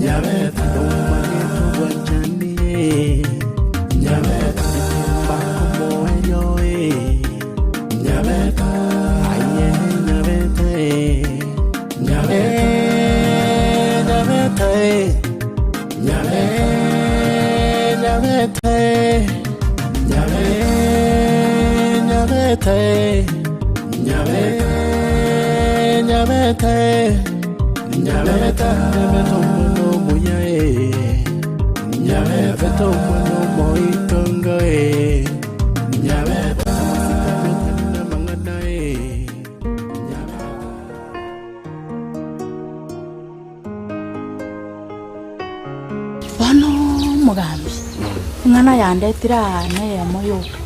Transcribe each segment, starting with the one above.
Nyabeta Nomanyete obwanchani Nyabeta Mbakomoerio Nyabeta Aye Nyabeta Nyabeta Nyabeta Nyabeta Nyabeta Nyabeta Nyabeta omwana omuya Nyabeta omwana omoitongo Nyabeta amasikani namang'ana Nyabeta. Bono omogambi, eng'ana yandetire aa neyemo yoka,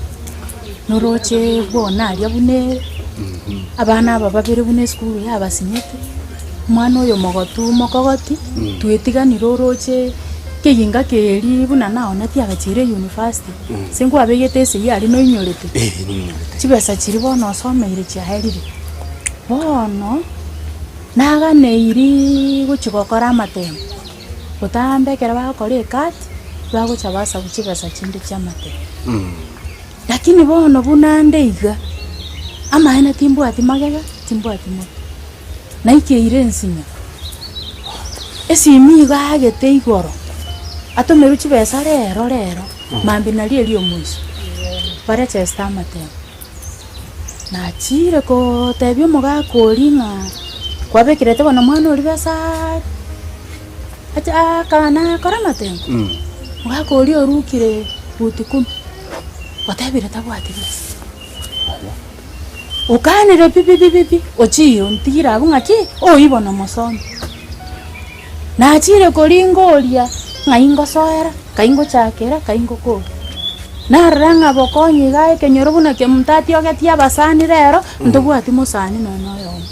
noroche bwona aria buna ere, abana aba babere buna esukuru yabasinyete, omwana oyo omogotu omokogoti, twetiganire oroche keginga keria buna naonetie agachiire university, ase nkwabegete esegi aria noinyorete, chibesa chiria bono osomeire chiaerire. Bono. Naganeiri gochia gokora amatemo, botambe ekero bagokora ekati, bagocha basabu chibesa chinde chi'amatemo. Lakini bono buna nde iga, amaene timbwati magega, timbwati motwe, naikeire ensinyo, esimi iga aagete igoro, atomerwe chibesa rero rero, mambia nario erio omoiso, barecheste amatemo. Nachiire kotebia omogaka oria ng'a kwabekerete bono omwana oria besa ache akana akore amatemo, omogaka oria orukire buti kumi, otebire tabwati besa. Okanire pi pi pi pi, ochiire ontigire abwo ng'aki oywo bono mosome. Nachiire koringa oria, ng'ai ngosoera, kai ngochakera, kai ngokora. Narora ng'a bokonyi iga ekenyoro buna kemonto atiogetie abasani rero, ntobwati mosani nonya oyomo.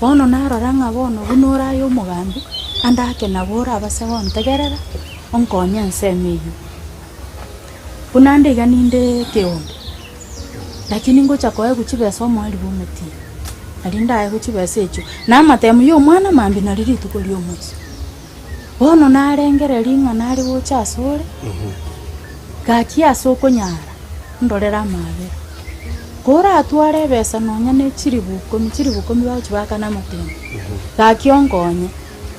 Bono narora ng'a bono buna ore aye omogambi, ande ake nabo orabase gontegerera, onkonye ensemo eyio. Buna ande iga ninde ekeombe, lakini ngocha koegwa chibesa omoerio bwa omotienyi, nario ndaegwe chibesa echio, na amatemu ya omwana mambia nario rituko ria omoiso. Bono narengereria ng'a nare gocha asore, gaki ase okonyara, ndorere amaabera. Koratware ebesa nonya ne chilifu ikomi, chilifu ikomi bagochi baakana amatemu, gaki onkonye,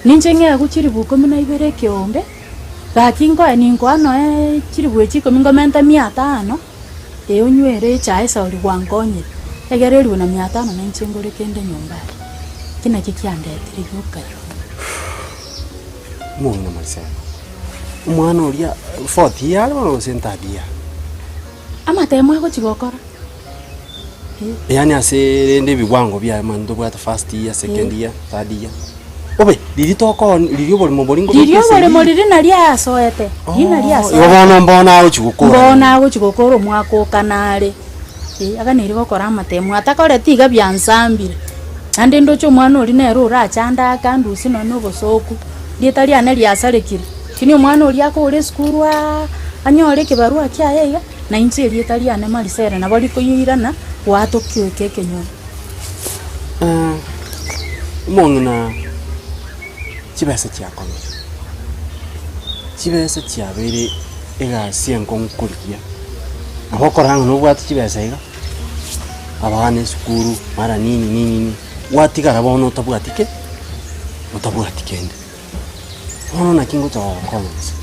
ninche ng'egwe chilifu ikomi na ibere ekeombe. Gaki nkoe ninkoa noe chilifu echi ikomi ngomenta mia tano, ee onywere echae esauri gwankonyire, egere eriwe na mia tano na inche ngore kende nyomba aria. Eki nakio kiandetire gioka igo. Omong'ina Marisela, omwana oria fourth year are bono gose third year? Amatemo agochi gokora, eh. Yaani ase rende ebiwango biaye mani tobwate first year, second year, third year. Obe, riria tokoonia, riria oboremo boria ngobeka Riria oboremo esegi. riria nario asoete, riria nario Igo asoete. bono mbono agochi gokora. Mbono agochi gokora omwaka okana are, eh, aganeiri gokora amatemo, atakoreti iga biansambire. Naende ndoche omwana oria nere orachande ake andusie nonye na obosoku, rieta riane riasarekire, lakini omwana oria akore esukuru aa anyore ekebarua kiaye iga, na inche erieta riane Marisela nabo rikoirana goatokia eke ekenyoro. Omong'ina chibesa chiakomire, chibesa chiabeire egasi enkong'u korigia, nabo okorora ng'a nobwate chibesa iga, abana esukuru, mara nini nini nini, gwatigara bono otabwati ki? Otabwati kende. Bono naki ngocha gogokonya gose?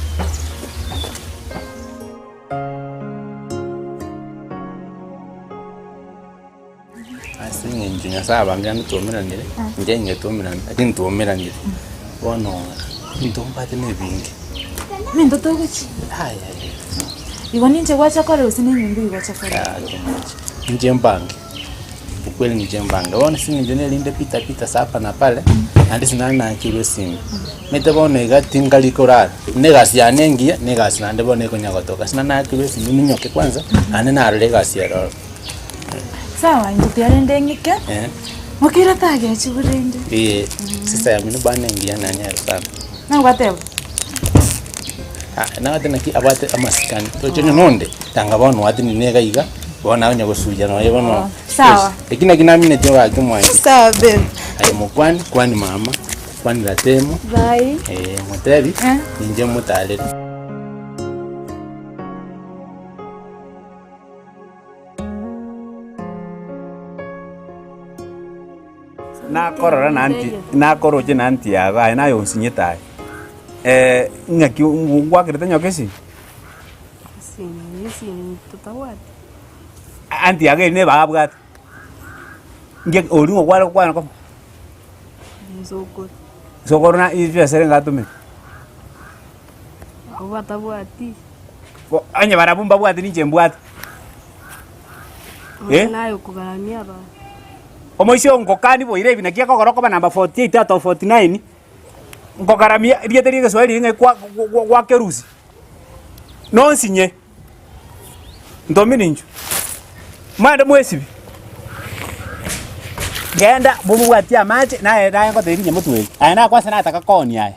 Ase eng'encho Nyasaye abange ande twaumeranire, inche inche twaumerane, lakini twaumeranire, bono ebinto mbwate na ebinge. Ebinto togochia? Ayaya. Igo ninche gwacha korora gose na enyomba eywo gwacha korora? Inche mbange, ukweli ninche mbange, bono ase eng'encho nerinde pita pita ase hapa na pale, naende sinare naakirwe esimi, omanyete bono iga tingari korara, buna egasi yane engiya, na egasi naende bono ekonya gotoka, sinare naakirwe esimi minyoke kwanza, naende narora egasi ere ororo. Sawa inche tiarende ng'ike, Eh. mokira tagechigu rende. Eeh, sister ya mino bana engiya nanyare sana. Nagwateba? Ah, nabate naki abwate amasikani, toche onye nonde, tanga bono oatenine iga iga, bono aonye gosuya nonya bono. Sawa. Eki naki naminetie gaki mwanche. Sawa babe. Aye mokwani, kwani mama. Kwanera temu, Bye. eh, motebi, ninche motarere. Nakorora na anti nakoroche na anti yago aye naye onsinyete aye eh, ng'aki ngwakerete nyoka esimi? Esimi, esimi totabwati. Anti yago eri neba abwate, nge oria ng'o kware gokwana komo? Nsokoro. Sokoro na chibesa ere ngatomete. Abwo batabwati. Bo onye barabwo mbabwate ninche mbwate. Eh? Naye okogaramia abanto. Omoisia oo ngokani boira ebi naki akogora okoba number 48 out of 49, ngogaramia rieta ria egeswahili ng'a kwa gwa gwakerusia, nonsinye, ntomi ninchu, mwende mwesibi, genda mobwatie amache naye naye ngotebi rinya motwe eye, aye nakwase nataka koonia aye.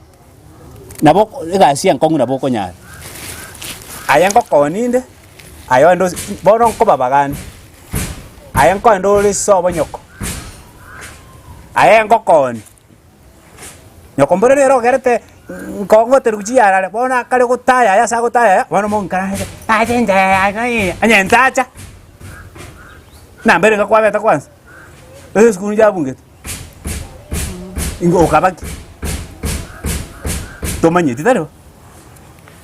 Nabo egasi enkong'u nabo okonyara. Aye ngokooni inde, aye ogende ose bono nkobabagani, aye nkoenda ore ase obonyoko, aye ngokooni, nyoko mbore nere ogerete nkongoterwa chiyarare, bono akare gotayaya ase agotayaya, bono monkaransete ache inche onye ntacha, nambere iga kwabete kwanza, ase esukuru yabungete. Ingo okaba ki? Tomanyeti tari bo?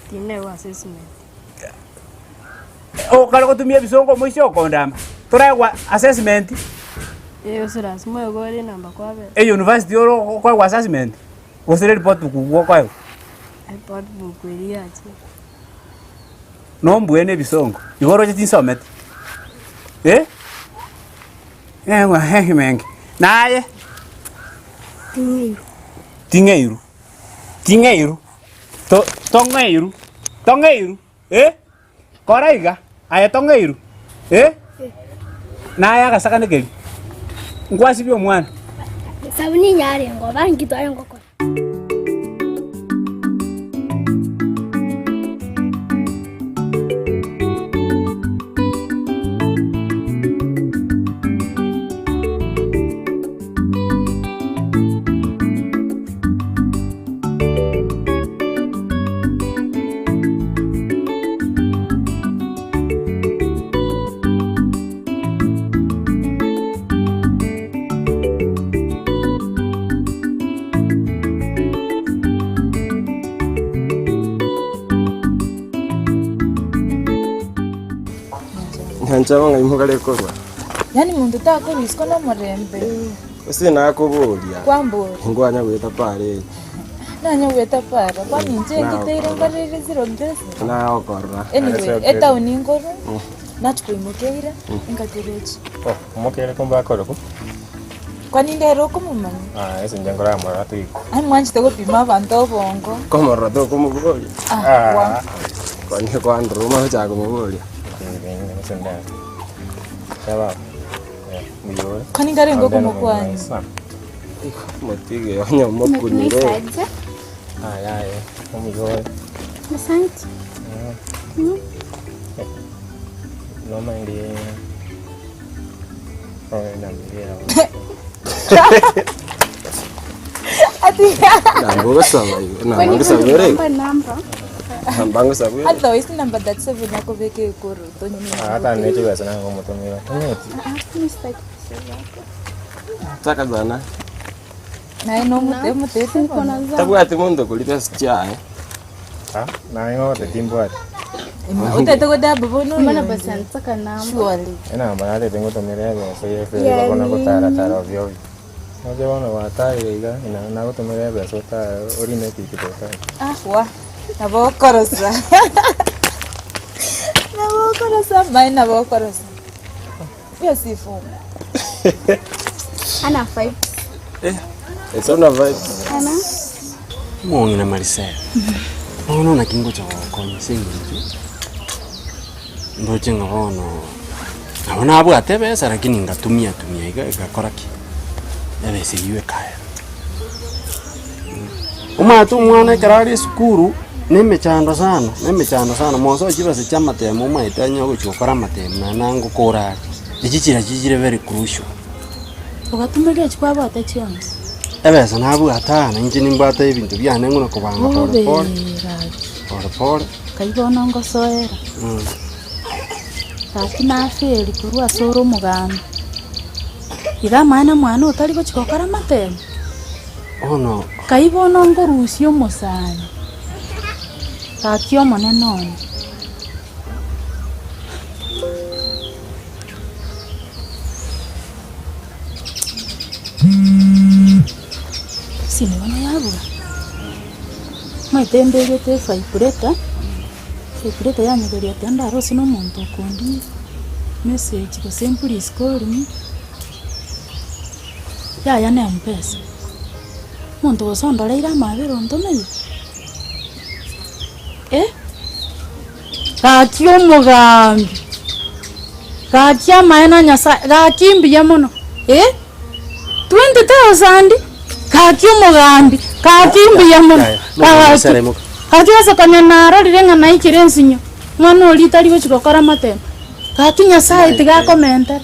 Tinegwa ase esimiti. Okare gotumia ebisongo omoisia okondama, toraegwa assessment. Ee gose lasima oegore enamba kwabera. Eyunivasiti ore okoegwa assessment, gose report book okoegwa? Report book eria yachire. Nombue na ebisongo, igo oroche tinsometi, eh? Naye ting'eiru, ting'eiru, to tong'eiru, tong'eiru eh, kora iga, aye tong'eiru eh, naye agasakane keria, nkwasibia omwana. Sabuni yarenge oba nki twarenge gokora. Nyanchama ng'ai mogare korwa. Yaani monto takorwa isiko nomorembe. Gose nakoboria. Kwamboria. Nkwanya goeta para eye. Nanya goeta para, kwani inche ngiteire nkorere zero mbese. Nagokorora. Anyway, etaoni nkorwa, nachia koimokeire, ingaterechi. Oh, omokere kombakorokwa. Kwani ndere okomomanya? Ah, ase inche nkoramorora toigwe. Aye mwanchete gopima abanto obongo. Komorora tokomoboria. Ah, wa. Kwani kwandora omanye gochaka komoboria. Kwani nkarenge okomokwania? Motige onye omokunire. Asante. Namba ogosaba igo, namba ngosaba ere igo. Namba. Namba ngosaba ere. Otherwise number 37 nakobeka ekoro Takazana. naye nomutete Tabwati monto okori besa chiaye. otete godaba bono Mbona basi anataka namba. surely Enamba narete ngotumira ebesa Yeah, yeferi bono ni- gotaratara ovyo ovyo. Oche bono gwatarire iga ina nagotumira ebesa otare orine epikipiki otare. ah wa nabo okorosa nabo okorosa mai nabo okorosa hiyo si fomu Ana five. It's on a vibes. Ana. Omong'ina Marisela, bono naki ngocha gogokonya ase eng'encho ndoche ng'a bono nabo nabwate ebesa lakini ngatumia tumia iga egakora ki? Ebesa eywo ekaera. Omanyete omwana ekero are esukuru, na emechando sana, na emechando sana, mosoe chibesa chia amatemo omanyete onye ogochia gokora amatemo naende nango kore are, echi chira chichire very crucial. Ogatumeka echi kwabwate chionsi. Ebesa nabwate aa na inche nimbwate ebinto biane ng'una kobanga pole pole, Gaki. pole pole. Kai bono ngosoera. Gaki naferi korwa ase ore omogambi. Iga amaene mwane otari gochia gokora amatemo? Bono. Kai bono ngorusia omosani. Gaki omonene one. Esimi bono yabura, omanyete mbegete evibrator, evibrator yanyegeria ati ndare ase na omonto okondi message gose please call me, yaya na mpesa, omonto gose ondoreire amabera ontomeire eh. Gaki omogambi, gaki amaene a Nyasae, gaki mbuya mono, eh, 20,000, gaki omogambi, gaki mbuya mono, gaki. Gaki ase konya narorire ng'a naikire ensinyo, mwana oria tari gochia gokora amatemo, gaki Nyasae tiga akomentere,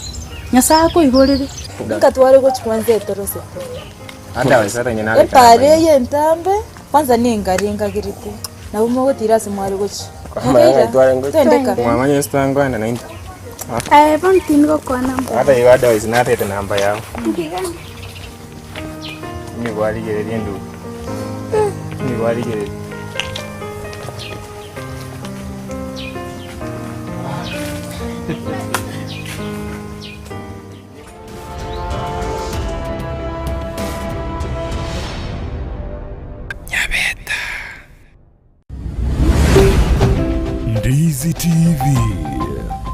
Nyasae akoigorere. Inka tware gochia kwanza etorosete. Epaara eye entambe, kwanza nengari engagerete, nabo mogotira ase mware gochia. Mokaira, twende ka. Aye bono tindi gokwana mbuya. Nyabeta. Ndizi TV,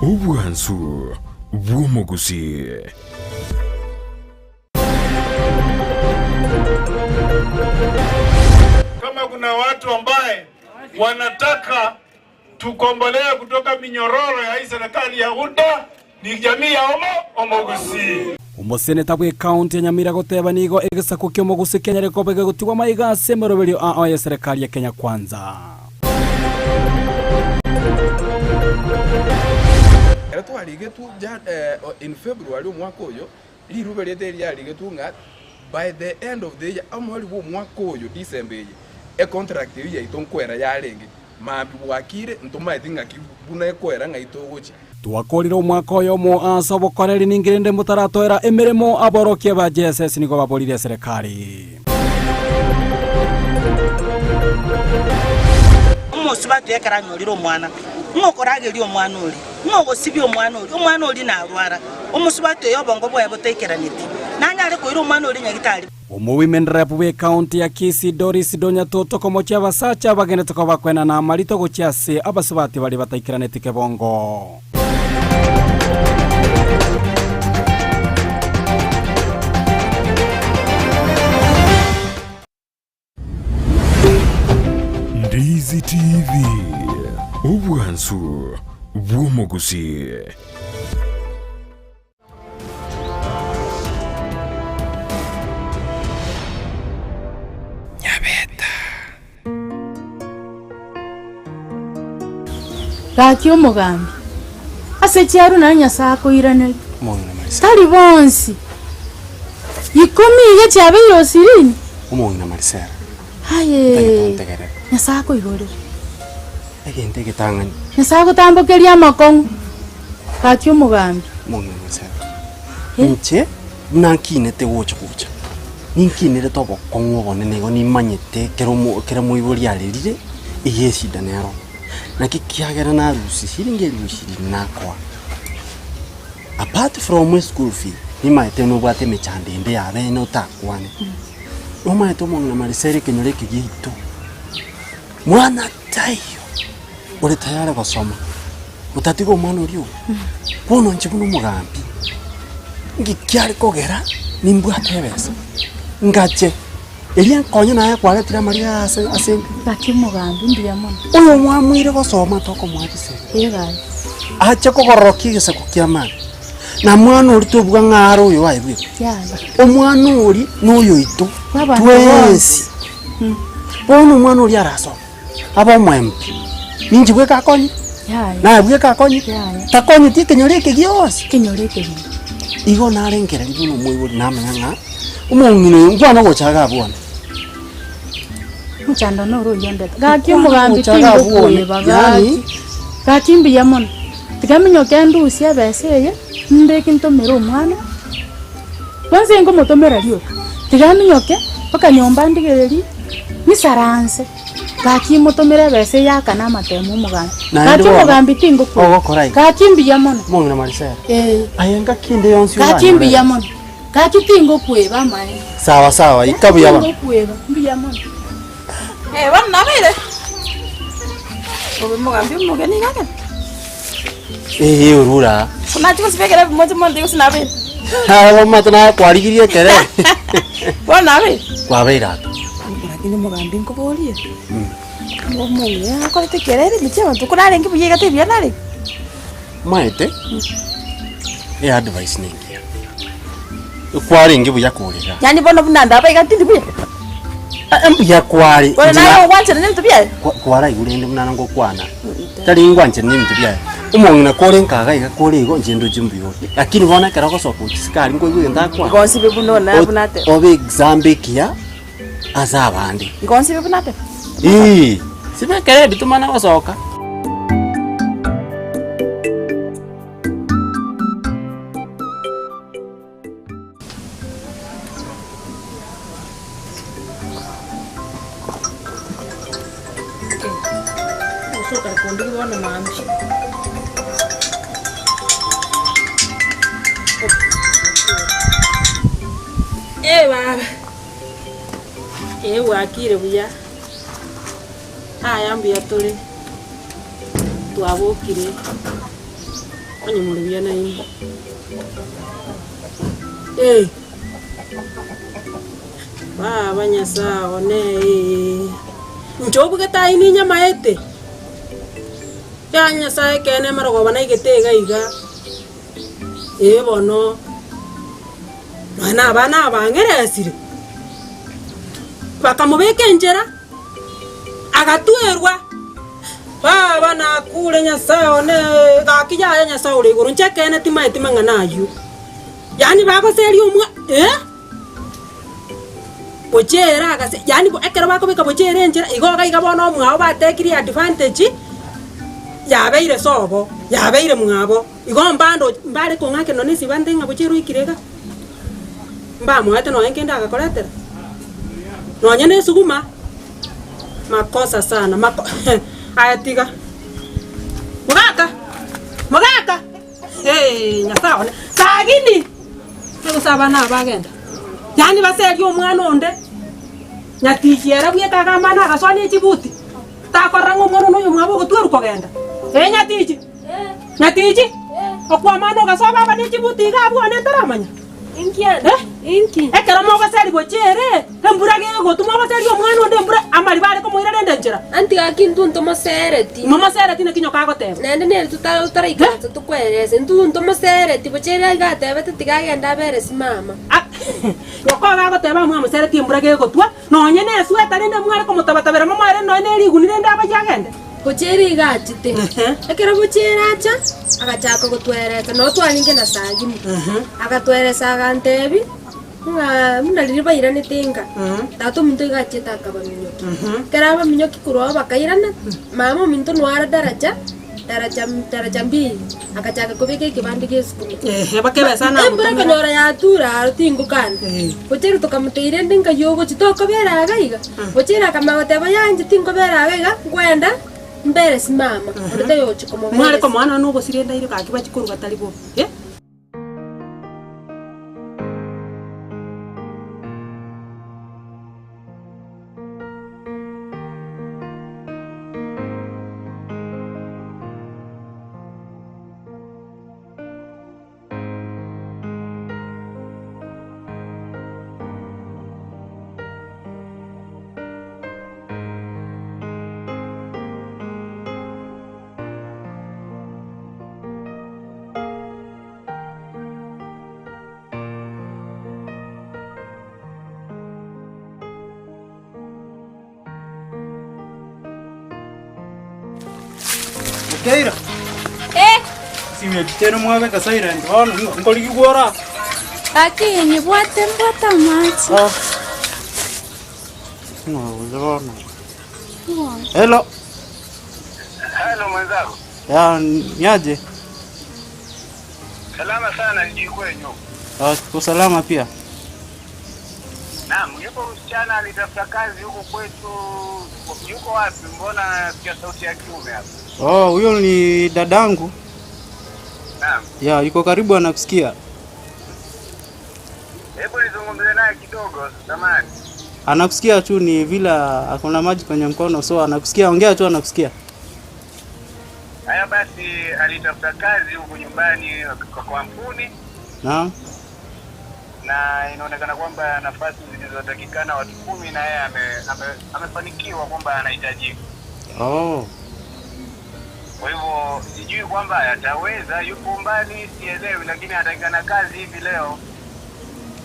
obwansu bw'omogusii. Kama kuna watu ambaye wanataka tukombolewe kutoka minyororo ya hii serikali ya UDA ni jamii ya Omo Omogusii. Omoseneta bw'Ekaunti ya Nyamira goteba nigo egesaku ki'omogusi kenyare koba gegotigwa maiga ase emeroberio ao y'eserekari ya Kenya Kwanza. Ekero twarigetwe ja in February omwaka oyo, rirube riaito eri riarigetwe ng'a by the end of the year, omoerio bwa omwaka oyo December eye, econtract eyio yaito nkoera yarenge. Mambia bwakire, ntomaeti ng'aki buna ekoera ng'ai togochia. Twakorire omwaka oyomo ase obokoreri ninki rende motaratoera emeremo aborokia ba JSS nigo baborire eserekari. Omosubati ekero anyorire omwana, ng'a okorageria omwana oria, ng'a ogosibia omwana oria, omwana oria narwara, omosubati oyo obongo bwaye botaikeraneti, nanyare koira omwana oria nyagitari. Omowomen Rep bw'ecounty ya Kisii Doris Donyatoto komochia abasacha abagenete koba kwenana amarito gochia ase abasubati baria bataikeraneti kebongo. Ndizi TV, obwansu bw'omogusii. Gaki omogambi, ase chiaru naye Nyasae akoiraneria, tari bonsi, ikomi iga chiabeire osirini. Omong'ina Marisela, Aye, ntagete ontegerere. Nyasae akoigorere. Egento egetang'ani. Nyasae agotambokeria amakong'u. Gaki omogambi. Omong'ina Marisela, inche buna nkinete gocha gocha, ninkinerete obokong'u obonene igo nimanyete ekero omo ekero moibori arerire, iga eshida nero. Naki kiagera narusia shiringi elifu ishirini nakoa. Apart from eschool fee, nimaete nobwate emechando ende ya bene otakwane. Nomaete omong'ina Marisela ekenyoro eke giaito, mwana taiyo ore tayari gosoma, otatiga omwana oria oo, bono inche buna omogambi, nki kiare kogera nimbwate ebesa, ngache, eria nkonye naye kwaretire amariga aya ase ase Gaki omogambi mbuya mono. Oyo mwamoire gosoma tokomoa chisemi. Ee gaki. Ache kogororokia egesaku ki'amani, na mwana oria tobua ng'a are oyo aye bweka. Yaya. Omwana oria noyoito Bw'abanto twensi. bonsi. Bono omwana oria arasome, abe omoembi, ninchi bweka akonye? Yaya. Naye bweka akonye? Yaya. Takonyeti ekenyoro eke gionsi? Ekenyoro eke gionsi. Igo narengereria buna omoibori namanya ng'a. Omong'ina oyo nkwana gocha iga abwo one. Omochando noro oyio ondete. Gaki omogambi Gocha iga abwo one. tingokoeba Yaani, gaki. Gaki mbuya mono. Tiga minyoke ndusie ebesa eye, mbeke ntomere omwana, bonsi nkomotomera rioka. Tiga minyoke, mpaka nyomba ndigererie, nisaranse, gaki motomere ebesa eye akane amatemo omogambi. Naende Gaki bono, omogambi tingokoeba. ogokora iga. Gaki mbuya mono. Omong'ina Marisela, Eh. aye ngaki ende yonsi Gaki oranyore mbuya ebesa. mono. Gaki tingokweba amaene. Sawa sawa, ika buya bono. Tingokweba, mbuya mono. Eh, bono nabeire. Obe mogambi omogeni iga ekero. Ee, orure aa. Nachi gosibekera ebimocho mono gose nabeire. Aba omanyete naye kwarigirie ekere. Bono nabeire. Kwabeire ata. Lakini omogambi nkoborie. Omong'ina akorete ekerere emichie abanto korarenge buya iga tebuya narenge. Omanyete, eadvice nengiya. Kwarenge buya korera. Yaani bono buna ndaba iga tindi buya? Mbuya kware. Bono naye ogwanchera nebinto biaye? Kwaraigure rende buna ngokwana. Tari ngwanchera nebinto biaye. Omong'ina kore nkaga iga kore igo inche ndoche mbuya ore. Lakini bono ekero ogosoka gochia isiko aria nkoigwa egento akwana. Igo nsibe buna one buna ateba. Obe example ekiya ase abande. Igo nsibe buna ateba. Eeh, sibe ekeredi tomana gosoka. Eh baba, eh bwakire buya, aya mbuya tore, twabokire. Onye more buya nainwe. Eh. Baba Nyasae one ee. Inche obugete aye ninyamaete. Ya Nyasae ekeene emerogoba naigete iga iga. Ee bono. Nonya na abana abang'eresire. Bakamobeka enchera. Agatwerwa, Baba, nakure Nyasae one, gaki yaya Nyasae ore igoro, inche ekeene timaeti mang'ana ayio. Yaani bagoseria omwa eh? Bochera agase yaani ekero bakobeka bochera enchera, igo iga iga bono omwabo batekirie advantage, yabeire sobo, yabeire mwabo. Igo mbando mbare kong'akera nonye na esibante ng'a bochera oikire iga. Mbamoete nonye kende agakoretera, nonye na esuguma, makosa sana mako aye tiga. Mogaka! Mogaka! Eeh Nyasae one, sagini! Gose abana aba bagenda, yaani baserie omwana onde, nyatichi ere bweka agamba ande agasoa ne chibuti, takorora ng'a omwana one oyomwabo ogotwerwa kogenda, eh nyatichi! Nyatichi, okwamana ogasoa baba ne chibuti iga abwo one ntaramanya. Eh? Ekero mogoseri gochia ere, embura gegotwa mogoseria omwana onde embura, amariba are komoira rende nchera. Anti gaki intwe ntomosereti. Momosereti naki nyoka agoteba? Naende nere totaraikaransa tokwerese, intwe ntomosereti bochia ere iga atebete tiga agende abere simama. Nyoka iga agoteba mwamosereti embura gegotwa, nonye ne esweta rende mware komotabatabera momoe rende nonye ne riguni rende abayie agende. Bochera iga achete. Ekero bochera acha, agachaka gotweresa, nabo twarenge na Sagini. Agatweresa agantebi, ng'a buna riria bairanete nka, tata ominto iga achete akabaminyokia. Ekero abaminyokia korwa abwo bakairana, mama ominto noare daraja, daraja daraja mbili, agachaka kobeka ekebande gia esukuru. Ehe, bakebesa na Embura ekonyora yature aro tingokana. Bochera tokamotebia rende nkai ogochia tokobera iga iga. Bochera akamanya goteba yaya inche tinkobera iga iga, nkwenda mbere simama, onde taiyo ogochia Mware komoberesa. komoa nonya nobosire ndaire gaki bachie koruga tari bobe. Eh? Okeira. Eh. Sime chiteno mwabeka silent bono nigo nkorigigwa ora. Gaki nyebwate mbwate amache. Ng'o oyo bono? Hello. Hello mwenzangu. Ya, niaje? Salama sana niji kwenyu. Ah, tuko salama pia. Naam, yupo msichana alitafuta kazi huku kwetu. Yuko wapi? Mbona nasikia sauti ya kiume hapa? Oh, huyo ni dadangu. Naam. Ya, yuko karibu anakusikia. Hebu nizungumze naye kidogo, samahani. Anakusikia tu ni vile akona maji kwenye mkono so anakusikia, ongea tu anakusikia. Haya basi, alitafuta kazi huku nyumbani kwa kampuni Naam. na inaonekana kwamba nafasi zilizotakikana watu 10 na yeye ame, ame, amefanikiwa kwamba anahitajika. Oh. Kwa hivyo sijui kwamba ataweza, yupo mbali, sielewi, lakini anatakikana kazi hivi leo.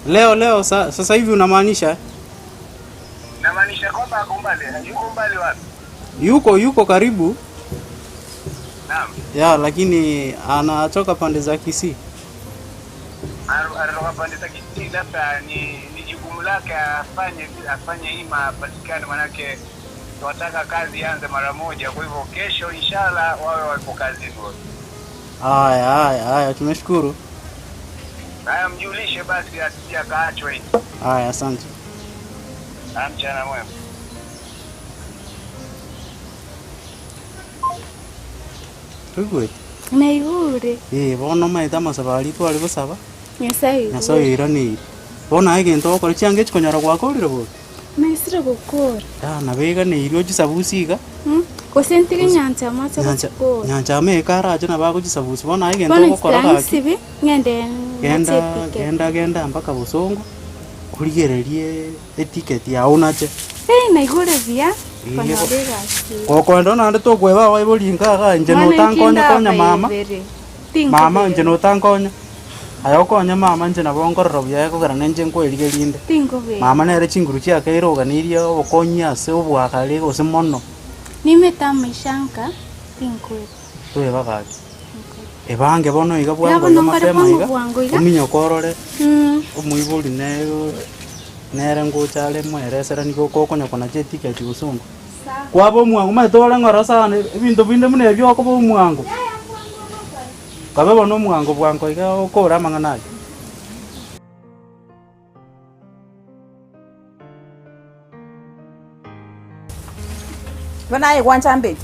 Leo leo sasa hivi unamaanisha eh? Namaanisha kwamba ako mbali. Yuko mbali wapi? Yuko yuko karibu. Naam. Ya, lakini anatoka pande za Kisii. Anatoka pande za Kisii. Labda ni jukumu lake afanye ima apatikane, manake tunataka kazi ianze mara moja. Kwa hivyo kesho inshallah wawe wapo kazini wote. Haya haya haya, tumeshukuru. Haya, mjulishe basi asije akaachwa hivi. Haya, asante. Ah, Mchana mwema. Tuigwete. Naigure. Eh, bono maete amasabo aria tware gosaba. Nyasaye. Nyasaye oiranire. Bono aye egento ogokora chianga echi konyora gwakorire bobe. Naisire gokora. Ya, nabo eiganeirie ochisabusie iga. Gose ntige nyancha amache Nyancha gochikora. nyancha ameka arache nabo agochisabusia bono aye egento Bono ogokora gaki. nsibi ng'ende Genda ngoche genda genda mpaka bosongo origererie eticket yago nache. Eh, naigure buya Ii, konyora egasi. Gokoenda naende tokweba abaibori inka iga inche Bono notankonya konya mama. nkindabaibere. Mama inche notankonya. Aye okonye mama inche nabo nkorora buya ekogera ninche nkoerigeria inde. Tinkobera. Mama nere chinguru chiakeire oganirie obokonyi ase obwakare gose mono. Nimete amaisha nka tinkweba. Toeba gaki. Ebange bono iga Iga bwango bono iga nkore mapema bwango iga bwango iga. ominyoke orore omoibori nere ngocha are mweresera nigo okonya konacha eticket gosongo. Kwaba omwango omanyete ore ng'ora sana ebinto binde buna ebio okoba omwango. Kabe bono omwango bwango iga okore amang'ana ayio. Bono aye gwancha mbeki.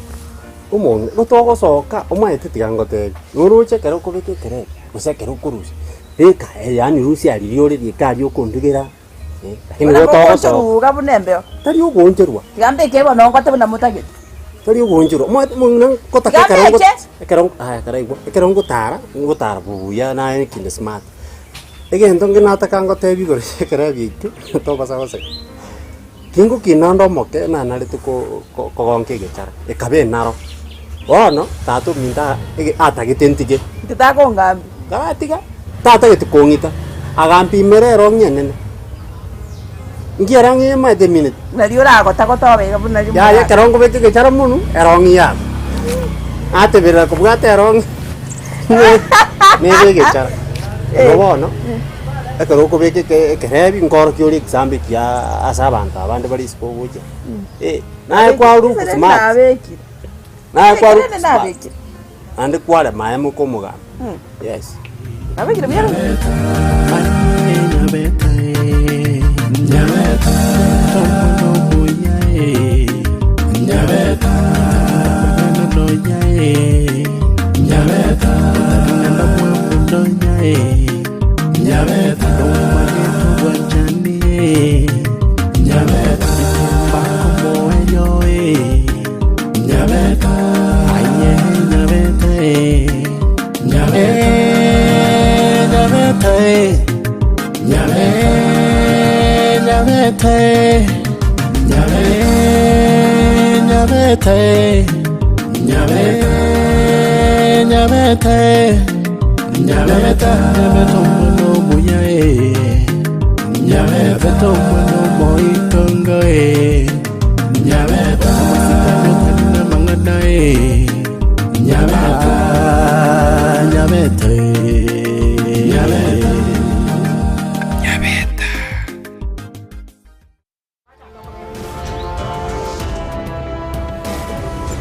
Omong'ina, igo togosoka omanyete tiga ngotebi, noroche ekero okobeka ekerebi, gose ekero okorusia, beka yaani rusia riria ore rieka aria okondugera, eh, lakini Buna igo togosoka. mogooncherwa buna embeo. Tari ogooncherwa. Tiga mbeke bono ngote buna motagete. Tari ogooncherwa, omanyete omong'ina nkotaka Tiga ekero ngo mbeche. ekero aya karaigwa, ekero ngotara, ngotara buya naye kinde smart. Egento nge nataka ngotebi igoro ya ekerebi ekio, tobasa goseka. Kingokina onde omoke nanarete ko- ko- kogonka egechara, ekaba enaro. Bono, tata ominto a- ege atagete ntige. Intwe takongambia. Karatiga, tatagete kong'ita, agampimera erong'i enene. Nki erong'i eye emaete emineti? Nari oragota gotoba iga buna riria Yaya ekero nkobeka egechara monwe, erong'i yabo. Nateberera kobwata erong'i nebe egechara. Igo bono, ekero okobeka eke ekerebi nkorokia ore ekisambe ekiya ase abanto abande bare isiko ogocha. Eh, naye kwa look Ekere smart. nabekire. Naye kwa look Ekere smart. nabekire. Naende kwarema aye moka omoganda. Yes. Nabekire buya rende.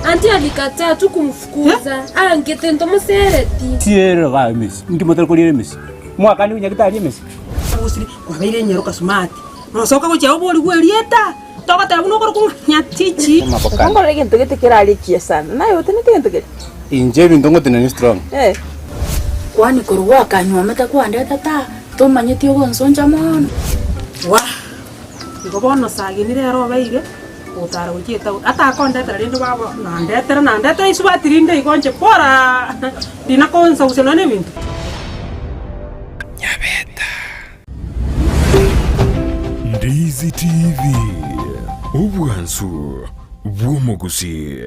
Auntie alikataa tu kumfukuza. Aangete ntomosereti. Tiere igaa emesi, inki motari koriera emesi? Mwakande nyagetari emesi? Gusiri kwabeire enyaroka smart. Nosoka gochia oborigwe erieta, togoteba buna okorokwa ng'a nyatichi. Nkorora egento gete kerare ekiya sana. Naye otenete egento keria? Inche ebinto ngotenenia strong. Eh. Kwani korwa gwakanywomete kwandeta taa, tomanyeti ogonsoncha mono. Wah! Igo bono sagini rero obeire ogotara gochia etaoni, atakondetera rende baba nandetera nandetera isubati rinde igo inche bora ndina konsagusia nonya na ebinto. Ndizi TV, obwansu bw'omogusii.